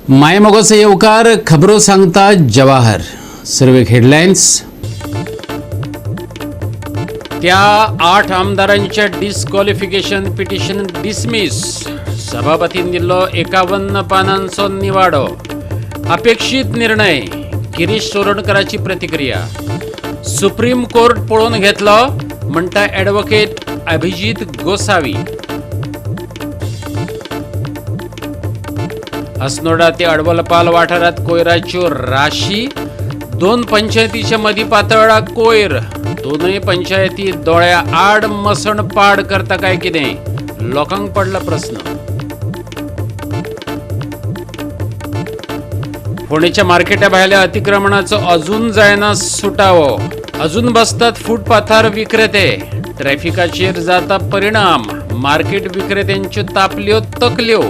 मायमोगाचो येवकार खबरो सांगता जवाहर. सर्वेक हेडलायन्स. त्या 8 आमदारांच्या डिस्क्वॉलिफिकेशन पिटिशन डिसमिस. सभापतीन दिल्लो 51 पानांचो निवाडो. अपेक्षित निर्णय. गिरीश चोडणकराची प्रतिक्रिया. सुप्रीम कोर्ट पळोवन घेतलो म्हणटा ॲडव्होकेट अभिजीत गोसावी. अस्नोडा ते अडवलपाल वाठारात कोयराच्यो राशी. 2 पंचायतीच्या मदीं पातळ्ळा कोयर. दोनूय पंचायती दोळ्या आड मसण पाड करता काय कितें, लोकांक पडला प्रस्न. फोंडेच्या मार्केटा भायल्या अतिक्रमणाचो अजून जायना सुटावो. अजून बसतात फुटपाथार विक्रेते. ट्रॅफिकाचेर जाता परिणाम. मार्केट विक्रेत्यांच्यो तापल्यो तकल्यो.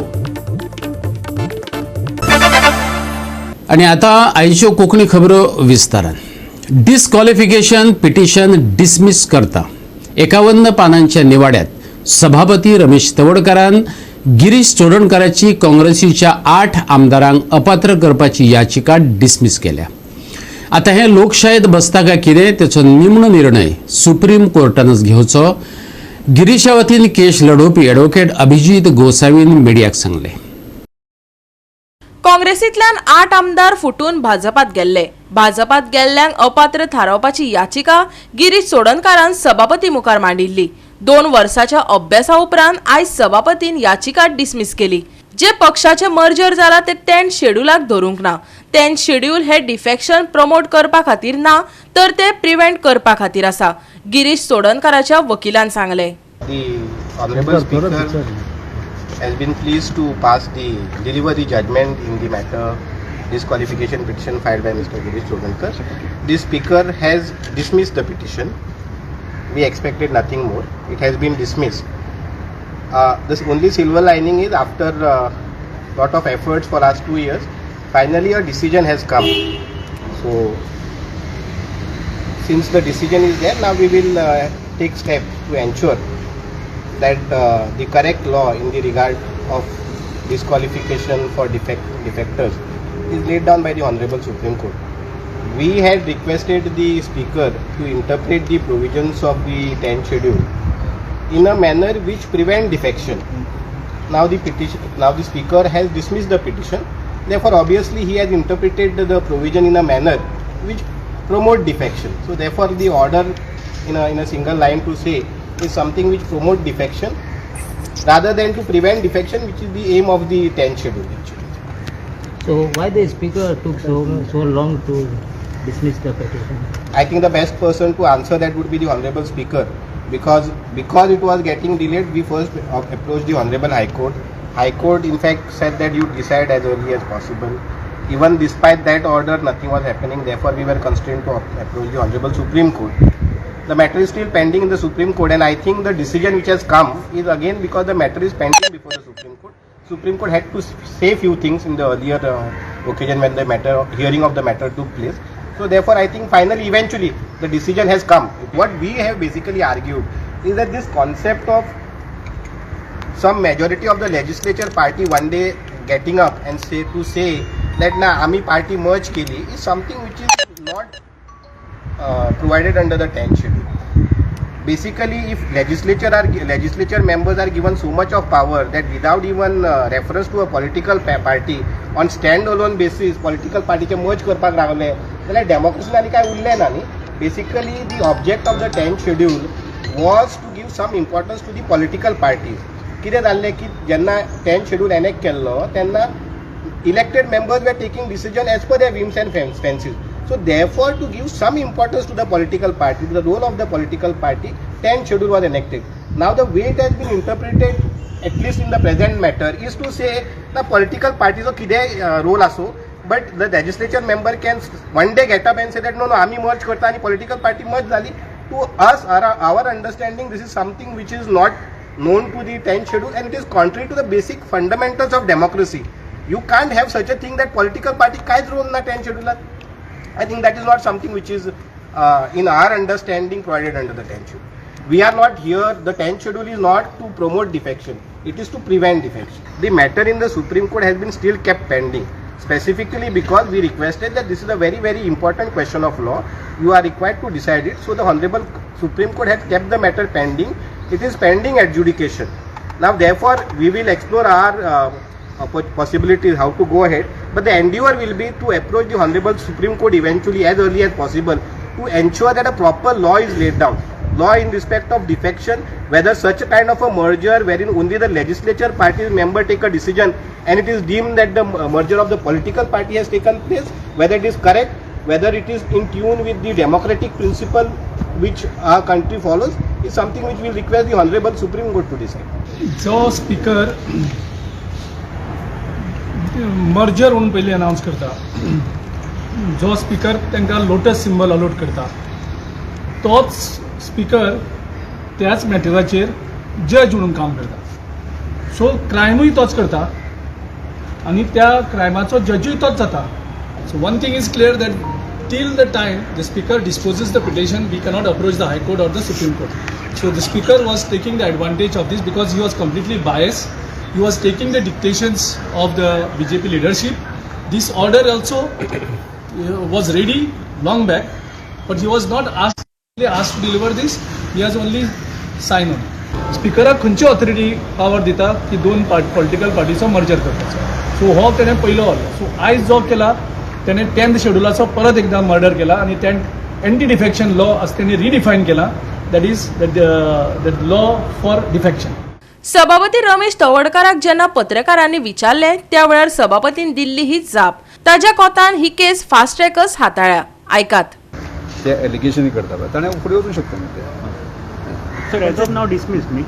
आणि आता आयच्यो कोंकणी खबरो विस्तारान. डिस्क्वॉलिफिकेशन पिटिशन डिसमिस करता. 51 पानांच्या निवाड्यात सभापती रमेश तवडकारान गिरीश चोडणकाराची काँग्रेसीच्या 8 आमदारांक अपात्र करपाची याचिका डिसमिस केल्या. आता हे लोकशायेत बसता काय कितें तेचो निमणो निर्णय सुप्रीम कोर्टानच घेवचो. गिरीशा वतीन केश लढोवपी ॲडव्होकेट अभिजीत गोसावीन मिडियाक सांगलें. काँग्रेसींतल्यान 8 आमदार फुटून भाजपात गेल्ले. भाजपात गेल्ल्यांक अपात्र थारावपाची याचिका गिरीश चोडणकारान सभापती मुखार मांडिल्ली. 2 वर्साच्या अभ्यासा उपरांत आयज सभापतीन याचिका डिसमिस केली. जे पक्षाचे मर्जर जाला ते 10th शेड्युलाक धरूंक ना. 10th schedule हे डिफेक्शन प्रमोट करपा खातीर ना, तर ते प्रिव्हेंट करपा खातीर आसा, गिरीश चोडणकाराच्या वकिलान सांगलें. The Honorable Speaker has been pleased to pass the deliver the judgment in the matter disqualification petition filed by Mr. Girish Chodankar. The Speaker has dismissed the petition. We expected nothing more. It has been dismissed. This only silver lining is after lot of efforts for last 2 years, finally a decision has come. So since the decision is there, now we will take steps to ensure that the correct law in the regard of disqualification for defectors is laid down by the Honorable Supreme Court. We had requested the Speaker to interpret the provisions of the 10th schedule in a manner which prevent defection. Now the Speaker has dismissed the petition. Therefore, obviously he has interpreted the provision in a manner which promote defection. So therefore, the order in a single line to say is something which promote defection rather than to prevent defection, which is the aim of the 10th schedule actually. So why the Speaker took so long to dismiss the petition? I think the best person to answer that would be the Honorable Speaker, because it was getting delayed, we first approached the Honorable High Court. High Court in fact said that you decide as early as possible. Even despite that order, nothing was happening. Therefore, we were constrained to approach the Honorable Supreme Court. The matter is still pending in the Supreme Court, and I think the decision which has come is again because the matter is pending before the Supreme Court. Supreme Court had to say few things in the earlier occasion when the matter hearing of the matter took place. So therefore, I think finally, eventually, the decision has come. What we have basically argued is that this concept of some majority of the legislature party one day getting up and say that na ami party merge keli is something which is not provided under the 10th schedule. Basically, if legislature members are given so much of power that without even reference to a political party on stand-alone basis political party चे merge करपाक रावले जाल्यार democracy आनी काय उरलें ना न्ही. Basically, the object of the 10th schedule was to give some importance to the political parties. कितें जाल्लें की जेन्ना 10th schedule enact केल्लो तेन्ना elected members were taking decision as per their whims and fancies. So therefore, to give some importance to the political party, to the role of the political party, 10th schedule was enacted. Now the way it has been interpreted, at least in the present matter, is to say the political parties kide role aso, but the legislature member can one day get up and say that no, ami merge karta ani political party merge zali. To us, our understanding, this is something which is not known to the 10th schedule, and it is contrary to the basic fundamentals of democracy. You can't have such a thing that political party कायच role na 10th schedule. I think that is not something which is in our understanding provided under the 10th schedule. We are not here, the 10th schedule is not to promote defection, it is to prevent defection. The matter in the Supreme Court has been still kept pending. Specifically because we requested that this is a very, very important question of law. You are required to decide it. So the Honorable Supreme Court has kept the matter pending. It is pending adjudication. Now therefore we will explore our possibilities how to go ahead, but the endeavor will be to approach the Honorable Supreme Court eventually as early as possible to ensure that a proper law is laid down. Law in respect of defection, whether such a kind of a merger wherein only the legislature party's member take a decision and it is deemed that the merger of the political party has taken place, whether it is correct, whether it is in tune with the democratic principle which our country follows, is something which we will request the Honorable Supreme Court to decide. जो speaker merger म्हणून पयलीं अनावन्स करता, जो speaker तांकां lotus symbol allot करता, तोच speaker त्याच मॅटराचेर जज म्हणून काम करता. सो क्रायमूय तोच करता आनी त्या क्रायमाचो जजूय तोच जाता. So one thing is clear that till the time the speaker disposes the petition, we cannot approach the High Court or the Supreme Court. So the speaker was taking the advantage of this because he was completely biased. He was taking the dictations of the BJP leadership. This order also was ready long back, but he was not asked to deliver this. He has only signed on it. स्पीकराक खंयची authority power दिता की दोन political पार्टीचो merger करपाचो. So हो तेणें पयलो order. So आयज जो केला तेणें 10th शेड्युलाचो परत एकदा मर्डर केला आनी एंटी डिफेक्शन लॉ असं तेणी रिडिफायन केला, that is that law for defection. सभापती रमेश तवडकाराक जेन्ना पत्रकारांनी विचारलें त्या वेळार सभापतीन दिल्ली ही जाप. ताज्या कोतान ही केस फास्ट ट्रॅकच हाताळ्या. आयकात. ते एलिगेशन करता पळय ताणें फुडें वचूंक शकता न्ही ते. Sir, as of now dismissed न्ही,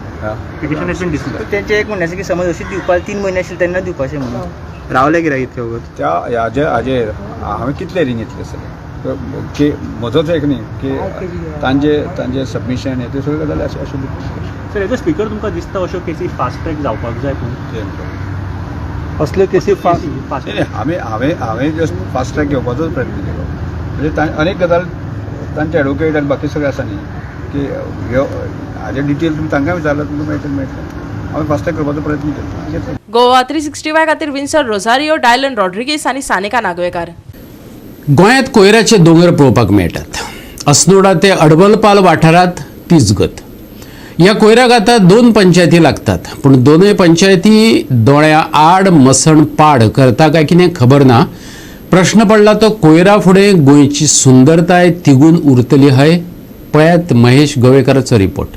पिटिशन हॅज बीन डिसमिस्ड. तेंचें एक म्हणणें आसा की समज अशीच दिवपाक 3 म्हयने आशिल्ले तेन्ना दिवपाचें म्हणून रावले कित्याक इतले वगत त्या हाजे हाजेर हांवें कितले रिंग घेतले आसतले की म्हजोच एक न्ही की तांचे तांचे सबमिशन हे ते सगळे गजाली अशें आशिल्ली. सर, एज अ स्पीकर तुमकां दिसता अश्यो केसी फास्ट ट्रॅक जावपाक जाय? पूण असले केसी फास्ट हांवें हांवें जस्ट फास्ट ट्रॅक घेवपाचोच प्रयत्न केलो. म्हणजे अनेक गजाल तांचे एडवोकेट आनी बाकी सगळे आसा न्ही की ह्यो हाजे डिटेल तुमी तांकां विचारल्यार तुमकां मेळटलें मेळटलें. हांवें फास्ट ट्रॅक करपाचो प्रयत्न केलो. गोवा 365 खातीर विन्सन रोझारियो, डायलन रॉड्रिगीस आनी सानिका नागवेकार. गोंयांत कोयराचे दोंगर पळोवपाक मेळटात. अस्नोडा ते अडवलपाल वाठारांत तीच गत. ह्या कोयराक आतां 2 पंचायती लागतात, पूण दोनूय पंचायती दोळ्या आड मसण पाड करता काय कितें खबर ना. प्रश्न पडला तो कोयरा फुडें गोंयची सुंदरताय तिगून उरतली हय? पळयात महेश गोवेकाराचो रिपोर्ट.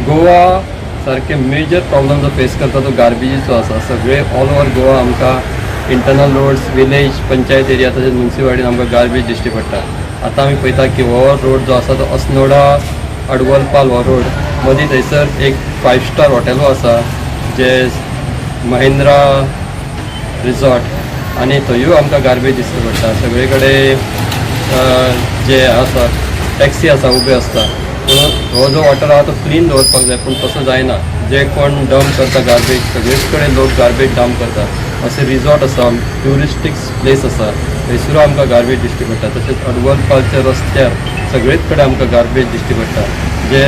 गोवा सारके मेजर प्रॉब्लम जो फेस करता तो गार्बेजीचो आसा. सगळे ऑल ओवर गोवा आमकां internal roads, village, panchayat area तशेंच मुन्सिपालिटीन आमकां गार्बेज दिश्टी पडटा. आतां आमी पळयता की हो रोड जो आसा तो अस्नोडा अडवलपाल हो रोड मदीं थंयसर एक 5 स्टार हॉटेलूय आसा जे महिंद्रा रिजॉर्ट आनी थंयूय आमकां गार्बेज दिश्टी पडटा. सगळे कडेन जे आसा टॅक्सी आसा उब्यो आसता. पूण हो जो वॉटर आहा तो क्लीन दवरपाक जाय, पूण तसो जायना. जे कोण डंप करता गार्बेज, सगळेच कडेन लोक गार्बेज डंप करता. अशे रिजॉर्ट आसा, ट्युरिस्टीक प्लेस आसा, थंयसरूय आमकां गार्बेज दिश्टी पडटा. तशेंच अडवलपालच्या रस्त्यार सगळेच कडेन आमकां गार्बेज दिश्टी पडटा. जे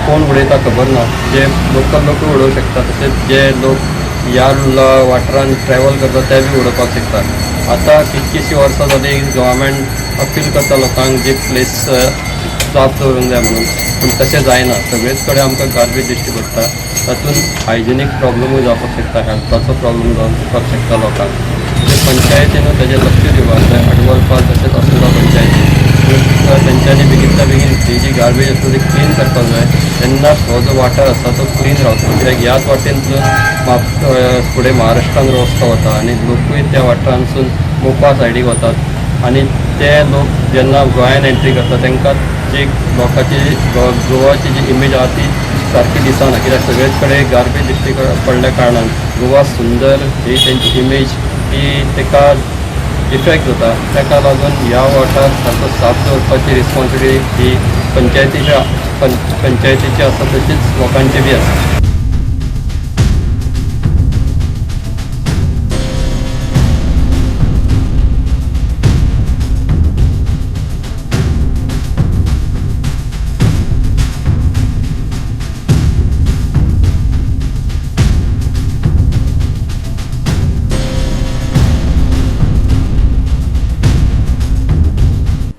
कोण उडयता खबर ना, जे लोकल लोकूय उडोवंक शकता, तशेंच जे लोक ह्या वाठारान ट्रॅवल करता ते बी उडोवपाक शकता. आतां कितकीशीं वर्सां जालीं गव्हर्मेंट अपील करता लोकांक जी प्लेस साफ दवरूंक जाय म्हणून, पूण तशें जायना. सगळेच कडेन आमकां गार्बेज दिश्टी पडटा. तातूंत हायजिनीक प्रॉब्लमूय जावपाक शकता, हेल्थाचो प्रॉब्लम जावपाक शकता लोकांक. म्हणजे पंचायतीनूय ताजेर लक्ष दिवपाक जाय, अडवलपाल तशेंच अस्नोडा पंचायतीन तेंच्यांनी बेगीनच्या बेगीन ही जी गार्बेज आसा ती क्लीन करपाक जाय. तेन्नाच हो जो वाठार आसा तो क्लीन रावतलो. कित्याक ह्याच वाटेंतल्यान फुडें महाराष्ट्रान रस्तो वता आनी लोकूय त्या वाठारांतसून मोपा सायडीक वतात आनी ते लोक जेन्ना गोंयान एंट्री करता तांकां जी लोकांची गोवाची जी इमेज आहा ती सारकी दिसना. कित्याक सगळेच कडेन गार्बेज दिश्टी पडल्या कारणान गोवा सुंदर ही तेंची इमेज ही ताका इफेक्ट जाता. ताका लागून ह्या वाठार सारको साफ दवरपाची रिस्पॉन्सिबिलिटी ही पंचायतीच्या पंचायतीची आसा, तशीच लोकांची बी आसा.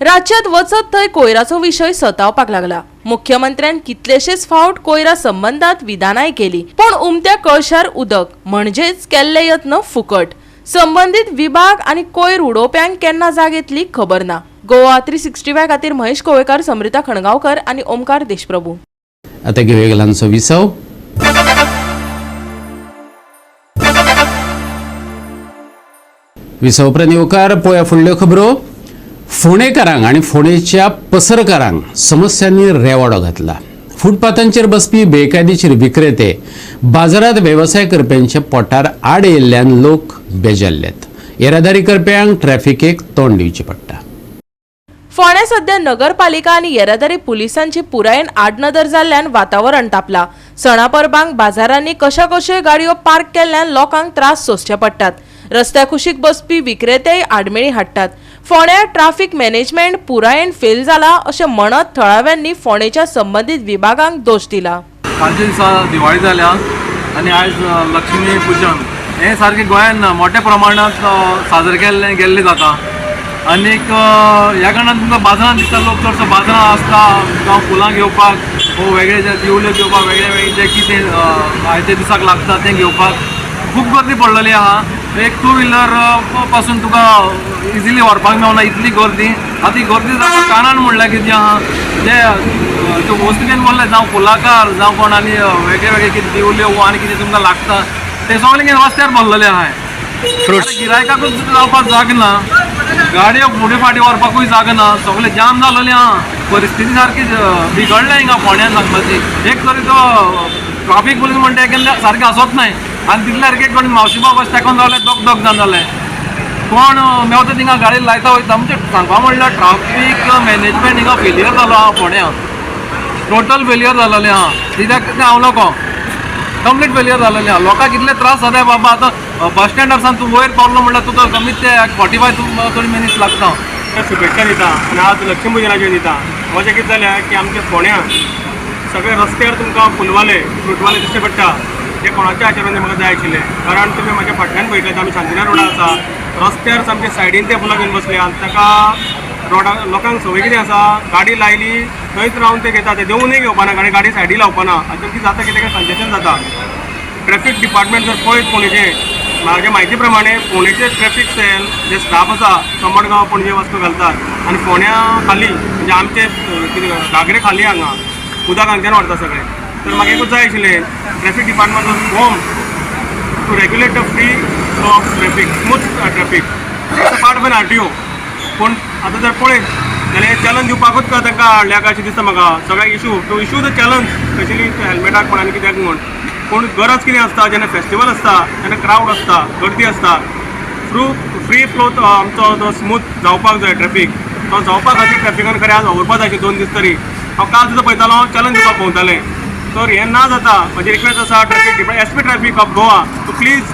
राज्यात वचत थंय कोयराचो विशय सतावपाक लागला. मुख्यमंत्र्यान कितलेशेच फावट कोयरा संबंदात विधानाय केली, पूण उमत्या कळशार उदक म्हणजेच केल्ले यत्न फुकट. संबंदीत विभाग आनी कोयर उडोवप्यांक केन्ना जाग येतली खबर ना. गोवा 365 खातीर महेश कोवेकार, समृता खणगांवकर आनी ओमकार देशप्रभू. आता घेवया ल्हानसो विसव. विसव उपरांत येवकार पळोवया फुडल्यो खबरो. फोंडेकारांक आनी फोंडेच्या पसरकारांक समस्यांनी रेवाडो घातला. फुटपाथांचेर बसपी बेकायदेशीर विक्रेते बाजारात वेवसाय करप्यांच्या पोटार आड येयल्ल्यान लोक बेजारल्यात. येरादारी करप्यांक ट्रॅफिकेक तोंड दिवचें पडटा. फोंड्या सध्या नगरपालिका आनी येरादारी पुलिसांची पुरायेन आडनदर जाल्ल्यान वातावरण तापला. सणा परबांक बाजारांनी कशा कश्योय गाडयो पार्क केल्ल्यान लोकांक त्रास सोंसचे पडटात. रस्त्या कुशीक बसपी विक्रेतेय आडमेळी हाडटात. फोंड्या ट्राफिक मॅनेजमेंट पुरायेन फेल जाला अशें म्हणत थळाव्यांनी फोंडेच्या संबंदीत विभागांक दोश दिला. कालच्या दिसा दिवाळी जाल्या आनी आयज लक्ष्मी पुजन हें सारकें गोंयांत मोठ्या प्रमाणांत साजर केल्लें गेल्लें जाता. आनीक ह्या कारणान तुमकां बाजारांत दिसता लोक चडसो बाजारांत आसता, जावं फुलां घेवपाक वो वेगळे जे दिवल्यो घेवपाक, वेगळे वेगळे जे कितें आयच्या दिसाक लागता तें घेवपाक खूब गर्दी पडलेली आहा. एक टू व्हिलर पासून तुका इजिली व्हरपाक मेळना इतली गर्दी. आतां ही गर्दी जावपाक कारण म्हणल्यार कितें आहा, जे त्यो वस्तू घेवन बसले, जावं फुलाकार जावं कोण आनी वेगळे वेगळे कितें दिवल्यो वो आनी कितें तुमकां लागता तें सगळें घेवन रस्त्यार भरलेलें आहा. फ्रुट्स गिरायकाकूच जावपाक जाग ना, गाडयो फुडें फाटीं व्हरपाकूय जाग ना, सगळें जाम जालेलें आहा. परिस्थिती सारकी बिगडल्या हिंगा फोंड्यान सांगपाची. एक तरी तो ट्राफीक पुलीस म्हणटा केन्ना सारकें आसत नाय आनी तितल्या सारकें कोण मावशी बाब अशें तेकोन रावले, दोग दोग जावन जाले, कोण मेवता थिंगा गाडी लायता वयता. म्हणजे सांगपा म्हणल्यार ट्राफीक मॅनेजमेंट हिंगा फेलियर जालो आहा फोंड्यां, टोटल फेलियर जालेलें आहा. कित्याक तें हांव नको कंप्लीट फेलियर जालेलें आहा. लोकांक इतले त्रास जाता बाबा. आतां बस स्टँडार सावन तूं वयर पावलो म्हणल्यार तुका कमीत ते 45 तरी मिनिट्स लागता. शुभेच्छा दिता आनी आज लक्ष्मीपुजनाच्यो दिता. मजा कितें जाल्या की आमच्या फोंड्यां सगळे रस्त्यार तुमकां फुलवाले फ्रुटवाले दिश्टी पडटा. ते कोणाच्या आशिर्वादान म्हाका जाय आशिल्लें, कारण तुमी म्हाज्या फाटल्यान पळयतले आमी शांतीनगर रोडार आसा, रस्त्यार सामके सायडीन ते फुलां घेवन बसले आनी ताका रोडा लोकांक संवय कितें आसा, गाडी लायली थंयच रावन ते घेता, ते देंवूनय घेवपाना, कारण गाडी सायडी लावपाना. आतां कितें जाता कितें कंजेशन जाता. ट्रॅफिक डिपार्टमेंट जर पळयत फोंडेचें, म्हाज्या म्हायती प्रमाणे फोंडेचे ट्रॅफिक सेल जे स्टाफ आसा तो मडगांव पणजे वास्को घालतात आनी फोंड्या खाली म्हणजे आमचे कितें घागरे खाली हांगा उदक हांगच्यान व्हरता सगळें. तर म्हाका एकूच जाय आशिल्लें, traffic department was form to regulate the free flow of traffic, smooth traffic. It's a part of an RTO. पूण आतां जर पळयत जाल्यार हें चॅलंज दिवपाकूच तांकां हाडल्या काय अशें दिसता म्हाका. सगळ्या issue to issue the challenge specially हेल्मेटाक म्हण आनी कित्याक म्हूण. पूण गरज कितें आसता, जेन्ना फेस्टिवल आसता तेन्ना क्रावड आसता, गर्दी आसता, फ्री फ्लो आमचो जो स्मूथ जावपाक जाय ट्रॅफीक, तो जावपा खातीर ट्रॅफिकान खरें आज वावुरपा जाय 2 दीस तरी. हांव काल सुद्दां पळयतालो चॅलंज दिवपाक भोंवतालें. तर हें ना जाता म्हजी रिक्वेस्ट आसा traffic department SP traffic of Goa to please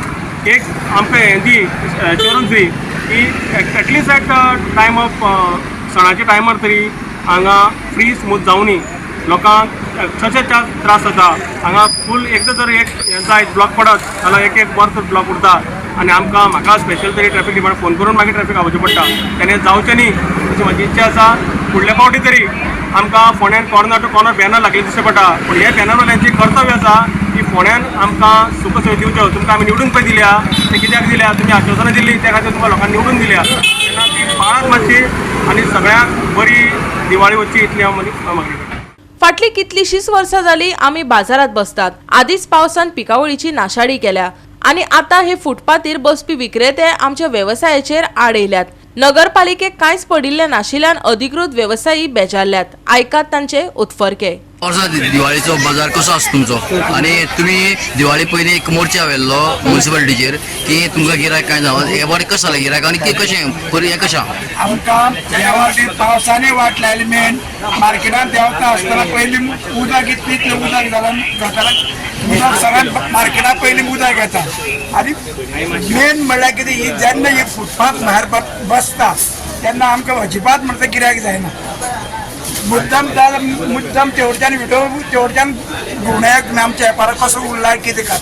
एक आमकां हें दी एश्योरन्स दी की at least at time of सणाच्या टायमार तरी हांगा फ्री स्मूथ जावनी. लोकांक अक्षरशः त्रास जाता हांगा फूल. एकदां जर एक जायत ब्लॉक पडत जाल्यार एक एक वर ब्लॉक उरता आनी आमकां म्हाका स्पेशल तरी ट्रॅफिक डिपार्टमेंट फोन करून मागीर ट्रॅफिक आपोवचें पडटा. तेन्ना जावचें न्ही अशी म्हाजी इच्छा आसा. फुडल्या फावटी तरी आमकां फोंड्यान कॉर्नर टू कॉर्नर बॅनर लागले दिसचे पडटा, पूण हे बॅनरवाल्यांची कर्तव्य आसा की फोंड्यान आमकां सुख सोय दिवच्यो. तुमकां आमी निवडून पळय दिल्या, ते कित्याक दिल्या, तुमी आश्वासनां दिल्ली त्या खातीर तुमकां लोकांनी निवडून दिल्या, तेन्ना ती पाळात मातशी आनी सगळ्यांक बरी दिवाळी वचची इतली हांव म्हजी मागणी करता. फाटली कितलीशीच वर्सां जाली आमी बाजारात बसतात. आदीच पावसान पिकावळीची नाशाडी केल्या आनी आतां हे फुटपाथीर बसपी विक्रेते आमच्या वेवसायाचेर आड येयल्यात. नगरपालिकेक कांयच पडिल्लें नाशिल्ल्यान अधिकृत वेवसायी बेजारल्यात. आयकात तांचे उत्फर्के. वर्सा दिवाळीचो बाजार कसो आसा तुमचो आनी तुमी दिवाळी पयलीं एक मोर्चा व्हेल्लो मुन्सिपालिटीचेर की तुमकां गिरायक कांय जावं हे बरें कशें जालें गिरायक आनी ते कशें पयर हें कशें आहा? आमकां ह्या वाटी पावसाने वाट लायली. मेन मार्केटान देंवता आसतना पयलीं उदक इतलें इतलें उदक जालां गटाराक उदक सगळ्यात मार्केटात पयलीं उदक येता. आनी मेन म्हणल्यार कितें, ही जेन्ना ही फुटपाथ भायर बसता तेन्ना आमकां अजिबात म्हणटा गिरायक जायना. मुद्दम जाल्यार मुद्दम तेवटेच्यान विडो तेवटेच्यान घुंवडायात. आमच्या वेपाराक कसो उरला कितें काय.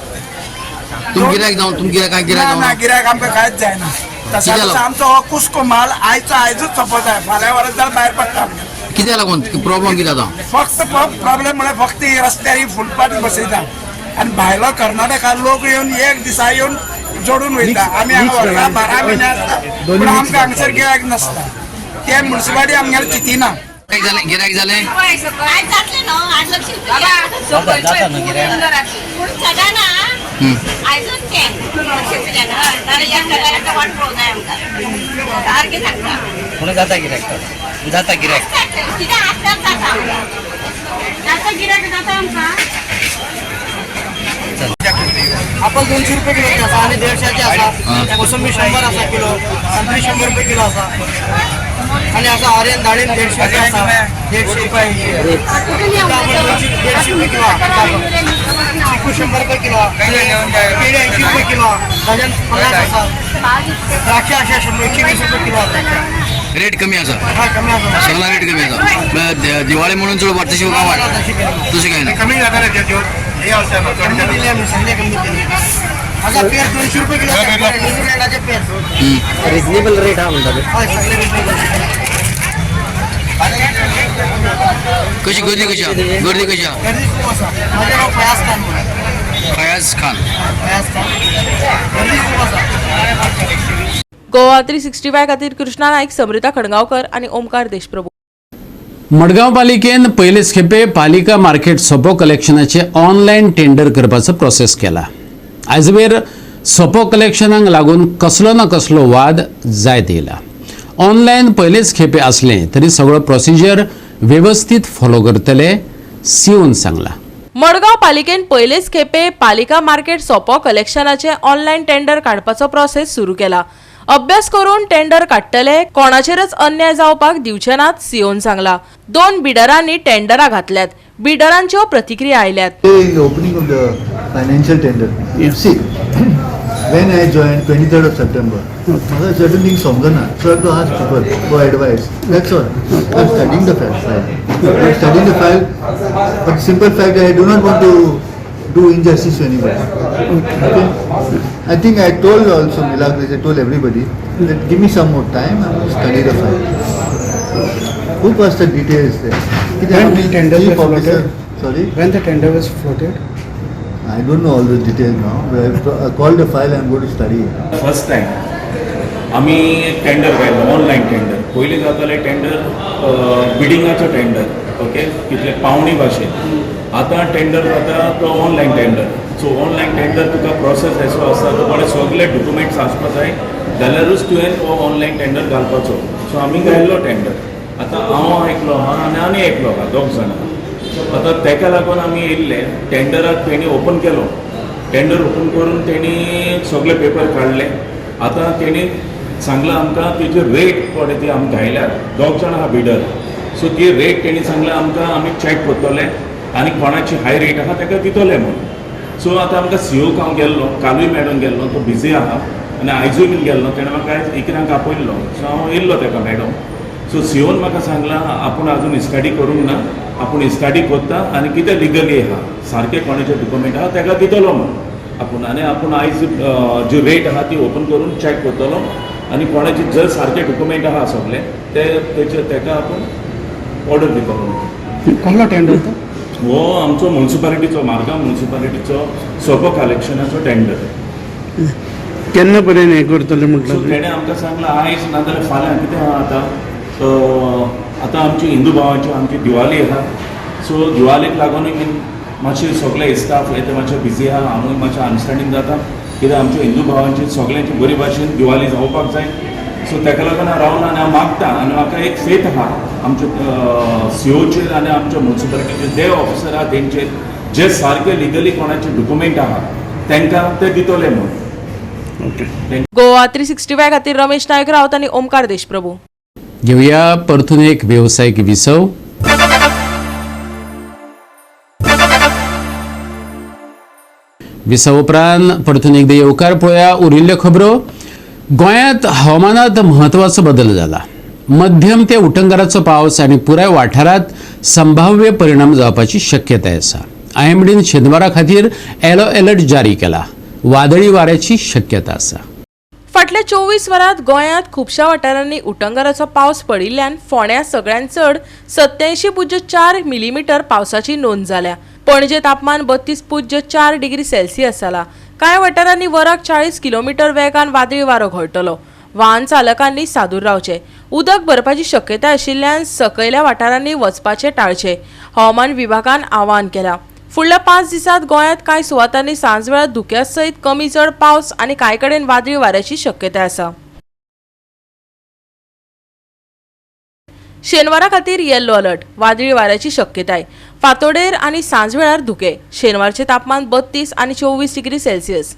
तुम गिरायक जावन तुम गिरायक काय गिरायक ना ना. जावन गिरायक आमकां कांयच जायना. कित्याक तसो लागून? आमचो हो कुस्को माल आयचो आयजूच सोंपत जाय, फाल्यां वरस जाल्यार भायर पडटा आमगेलो. कित्याक लागून प्रॉब्लम कितें जाता? फक्त प्रॉब्लेम म्हळ्यार फक्त ही रस्त्यार ही फुटपाथ बसयता आनी भायलो कर्नाटका लोक येवन एक दिसा येवन जोडून वयता. आमी हांगा वर्सा 12 म्हयने आसता, पूण आमकां हांगसर गिरायक नासता. ते मुन्सिपालिटी आमगेलें चिंतिना. गिरायक जालें, गिरायक जालें. आज जातलें न्हू आज लक्ष्मी. जाता न्हू गिरायक? पूण सदां ना. आयजूच तें लक्ष्मी पूजन नाजाल्यार ह्या सगळ्यांक वाट पळोवंक जाय आमकां, सारकें सांगता. म्हणून जाता गिरायक, जाता गिरायक. कितें आसल्यार जाता आमकां, जाता गिरायक जाता आमकां. आपण 200 रुपये किलो आसा आणि 150चे आसा. मोसंबी 100 आसा किलो, संत्री 100 रुपये किलो आसा. आणि असा आर्यन डाळिंब 150 रुपये आसा, 150 रुपये. आपण 150 रुपये किलो आहा. चिकू 100 रुपये किलो, केळी 80 रुपये किलो, डझन 50 आसा. द्राक्ष अशा 100, 120 रुपये किलो आसा. रेट कमी आसा? हा, कमी आसा. सगळा रेट कमी आसा. म्हळ्यार दिवाळी म्हणून चड वाडटा तशें काय वाडटा तशें काय ना? कमी जाता रे त्याच्यावर हे. कमी दिले आम्ही, सगळे कमी दिले. आता पेर 200 रुपये किलो, न्यूझीलंडाचे पेर. रिजनेबल रेट हा म्हणतात. हय, सगळे रिजनेबल. कशी गर्दी, कशी आहा? गर्दी कशी आहा? गर्दी खूप आसा. माझे नाव फयाज खान म्हणून. फयाज खान. फयाज खान. गर्दी खूप आसा. गोवा 365 खातीर कृष्णा नाईक, समृता खडगांवकर आनी ओमकार देशप्रभू. मडगांव पालिकेन पयलेच खेपे पालिका मार्केट सोपो कलेक्शनाचे ऑनलायन टेंडर करपाचो प्रोसेस केला. आयजवेर सोपो कलेक्शनाक लागून कसलो ना कसलो वाद जायत येयला. ऑनलायन पयलेच खेपे आसलें तरी सगळो प्रोसिजर वेवस्थीत फॉलो करतले, सीओन सांगला. मडगांव पालिकेन पयलेच खेपे पालिका मार्केट सोपो कलेक्शनाचे ऑनलायन टेंडर काडपाचो प्रोसेस सुरू केला. अभ्यास करून टेंडर काडटले, कोणाचेरच अन्याय जावपाक दिवचे नात, सीओन सांगला. दोन बिडरांनी टेंडरां घातल्यात, बिडरांच्यो प्रतिक्रिया आयल्यात. In the opening of the financial tender. See, when I joined 23rd of September, म्हाका certain things समजना, so I have to ask people for advice. That's all. I'm studying the file. I'm studying the file, but simple fact that I do not want to do injustice to anybody. Okay? I think I told also Milagres, I told everybody that give me some more time, I'm going to study the file. Who passed the details there? When the tender Chief was officer, floated? Sorry? When the tender was floated? I don't know all the details now, but I called the file. I'm going to study it. First time आमी tender घायलो, online tender. पयलीं जातालें tender बिडिंगाचो tender, okay, कितले पावणी भाशेन. आतां tender जाता तो online tender. So online tender तुका process असो आसा, तुका सगळे डॉक्युमेंट्स आसपा जाय जाल्यारूच तुवें हो ऑनलायन टेंडर घालपाचो. सो आमी घायल्लो टेंडर. आतां हांव एकलो आहा आनी आनी एकलो आहा, दोग जाणां. आतां तेका लागून आमी येयल्ले. टेंडराक तेणी ओपन केलो. टेंडर ओपन करून तेणी सगळे पेपर काडले. आतां तेणी सांगलां आमकां तेजी रेट पळय ती आमी घायल्यात. दोग जाणां आहा बिडर. सो ती रेट तेणी सांगलां आमकां, आमी चॅक करतले आनी कोणाची हाय रेट आहा ताका दितले म्हणून. सो आतां आमकां सीओक हांव गेल्लो, कालूय मॅडम गेल्लो, तो बिजी आहा आनी आयजूय बीन गेल्लो. तेणें म्हाका आयज 11ंक आपयल्लो. सो हांव येयल्लो ताका मॅडम. सो सीओन म्हाका सांगलां आपूण आजून स्टडी करूंक ना, आपूण स्टडी करता आनी कितें लिगली आहा, सारकें कोणाचें डॉक्युमेंट आहा ताका दितलो म्हणून आपूण. आनी आपूण आयज जी रेट आहा ती ओपन करून चॅक करतलो आनी कोणाचे जर सारके डॉक्युमेंट आहा सगळे ते तेचे ताका आपूण ऑर्डर दितलो म्हणून. कसलो टेंडर तो? हो आमचो मुन्सिपालिटीचो, मारगांव मुन्सिपालिटीचो सोपो कलेक्शनाचो टेंडर. केन्ना पर्यंत हें करतले सो म्हटलं? तेणें आमकां सांगलां आयज नाजाल्यार फाल्यां. कितें आहा आतां, आतां आमची हिंदू भावांची आमची दिवाळी आहा. सो दिवाळीक लागूनय बीन मातशे सगळे स्टाफ हे ते मातशे बिजी आहा. आमूय मातशें अंडरस्टँडींग जाता, कित्याक आमच्या हिंदू भावांची सगळ्यांची बरी भाशेन दिवाळी जावपाक जाय. सो ताका लागून हांव रावना आनी हांव मागता आनी म्हाका एक फेथ आहा आमच्या सीओचेर आनी आमच्या मुन्सिपालिटीचे जे ऑफिसर आहा तेंचेर, जे सारके लिगली कोणाचे डॉक्युमेंट आहा तांकां ते दितले म्हणून. ओके. गोवा 365 खातीर रमेश नायक रावत आनी ओमकार देशप्रभू. घेवया परतून एक वेवसायीक विसव. विसव उपरांत परतून एकदां येवकार. पळोवया उरिल्ल्यो खबरो. गोंयांत हवामानात म्हत्वाचो बदल जाला. मध्यम ते उटंगाराचो पावस आनी पुराय वाठारांत संभाव्य परिणाम जावपाची शक्यताय आसा. आयएमडीन शेनवारा खातीर येलो अलर्ट जारी केला. वादळी वाऱ्याची शक्यता आसा. फाटल्या 24 वरांत गोंयांत खुबश्या वाठारांनी उटंगाराचो पावस पडिल्ल्यान फोंड्यां सगळ्यांत चड 87.4 मिलीमिटर पावसाची नोंद जाल्या. पणजे तापमान 32.4 डिग्री सेल्सियस जाला. कांय वाठारांनी वराक 40 किलोमिटर वेगान वादळी वारो घोळटलो. वाहन चालकांनी सादूर रावचें. उदक भरपाची शक्यताय आशिल्ल्यान सकयल्या वाठारांनी वचपाचें टाळचें, हवामान विभागान आवाहन केलां. फुडल्या 5 दिसांत गोंयांत कांय सुवातांनी सांजवेळा धुक्या सयत कमी चड पावस आनी कांय कडेन वादळी वाऱ्याची शक्यताय आसा. शेनवारा खातीर येल्लो अलर्ट. वादळी वाऱ्याची शक्यताय. फांतोडेर आनी सांजवेळार धुके. शेनवारचें तापमान 32 आनी 24 degree Celsius.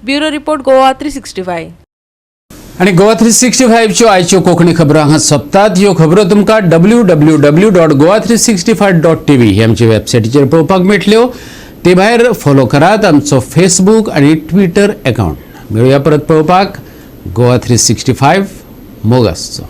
Bureau report, Goa 365. आनी गोवा 365च्यो आयच्यो कोंकणी खबरो हांगा सोंपतात. ह्यो खबरो तुमकां www.goa365.tv ही आमच्या वेबसायटीचेर पळोवपाक मेळटल्यो. ते भायर फॉलो करात आमचो फेसबूक आनी ट्विटर एकावंट. मेळुया परत पळोवपाक. गोवा 365, मोग आसचो.